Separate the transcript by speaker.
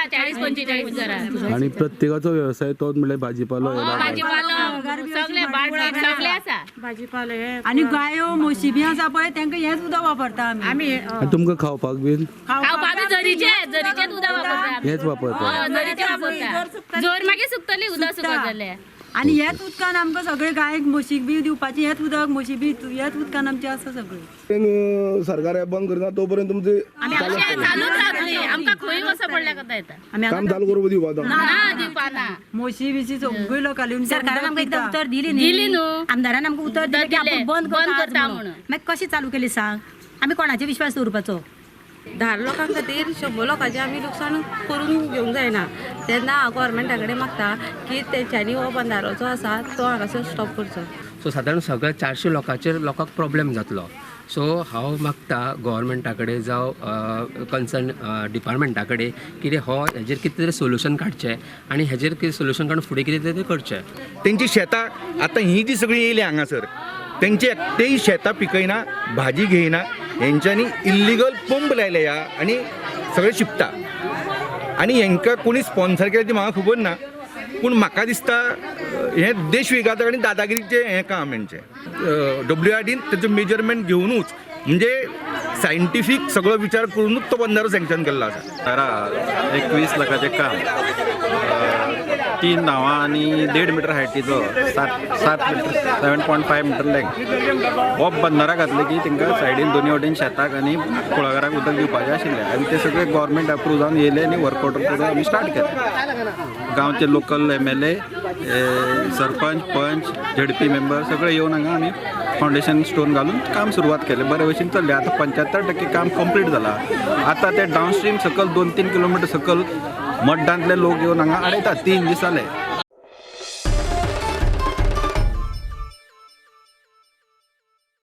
Speaker 1: आसा, 40-45 घरां.
Speaker 2: आणि प्रत्येकाचो वेवसाय तोच म्हणल्यार भाजीपालो हे लागप.
Speaker 1: भाजीपालो सगळे, बाळशीक सगळे आसा.
Speaker 3: भाजीपालो हे.
Speaker 4: आनी गायो म्हशी बी आसा पळय, तांकां हेंच उदक वापरता आमी.
Speaker 2: आनी तुमकां खावपाक बीन?
Speaker 1: खावपा बी झरीचे, झरीचेच उदक वापरता आमी.
Speaker 2: हेच वापरता?
Speaker 1: हय, झरीचे वापरता. जोर मागीर सुकतली, उदक सुकत जाल्यार.
Speaker 4: आनी हेच उदकान आमकां सगळे गायक म्हशीक बी दिवपाचें हेच उदक, म्हशी बी हेच उदकान आमचें आसा सगळें.
Speaker 5: सरकार हे बंद करना तो पर्यंत तुमचे
Speaker 1: अशें चालूच रावतली. आमकां खंय वचों पडल्यार करता येता.
Speaker 4: आमी
Speaker 5: काम चालू करूं दिवपा.
Speaker 1: ना, दिवपा ना.
Speaker 4: म्हशी बिशी सगळी लोकांनी.
Speaker 6: सरकारान आमकां एकदां उतर दिली न्ही.
Speaker 1: दिली न्हू.
Speaker 6: आमदारान आमकां उतर दिलें की
Speaker 1: दिलें.
Speaker 6: आपूण बंद
Speaker 1: बंद
Speaker 6: करता
Speaker 1: करता
Speaker 6: म्हणून.
Speaker 1: म्हणून.
Speaker 6: मागीर कशें चालू केली सांग? आमी कोणाचेर विश्वास दवरपाचो?
Speaker 3: 10 लोकां खातीर 100 लोकांचें आमी लुकसाण करून घेवंक जायना. तेन्ना हांव गोवोरमेंटा कडेन मागता की तेंच्यांनी हो बंदारो जो आसा तो हांगासर स्टॉप करचो.
Speaker 7: सो सादारण सगळ्या 400 लोकांचेर लोकांक प्रॉब्लेम जातलो. सो हांव मागता गोवोरमेंटा कडेन जावं कन्सर्न डिपार्टमेंटा कडेन कितें हो हेजेर कितें तरी सोल्युशन काडचें आनी हेजेर कितें सोल्युशन काडून फुडें कितें तरी करचें.
Speaker 8: तेंची शेतां आतां ही जी सगळीं येयली हांगासर, तेंची एकटेय शेतां पिकयना, भाजी घेयना. हेंच्यांनी इल्लिगल पंप लायले ह्या आनी सगळें शिंपता. आनी हेंकां कोणी स्पॉन्सर केलें ती म्हाका खबर ना, पूण म्हाका दिसता हें देश विघातक आनी दादागिरीचें हें काम हेंचें. डब्ल्यू आर डीन तेचो मेजरमेंट घेवनूच, म्हणजे सायंटिफीक सगळो विचार करुनूच तो बंदारो सँक्शन केल्लो आसा.
Speaker 9: बंदारा 21 लाखाचें काम, 3 नांवां आनी 1.5 मिटर हायटीचो, 7 7 meter, 7.5 meter length हो बंदारा घातले की तांकां सायडीन दोनी वटेन शेताक आनी कुळागराक उदक दिवपाचें आशिल्लें. आनी ते सगळे गोवोरमेंट अप्रूव जावन येयले आनी वर्क ऑर्डर करून आमी स्टार्ट केलें. गांवचे लोकल एमएलए, सरपंच, पंच, झेडपी मेंबर सगळे येवन हांगा आमी फावंडेशन स्टोन घालून काम सुरवात केलें. बरे भशेन चल्लें. आतां 75% काम कंप्लीट जालां. आतां ते डावन स्ट्रीम सकल 2-3 किलोमिटर सकल मड्डांतले लोक येवन हांगा आडयतात. 3 दीस जाले.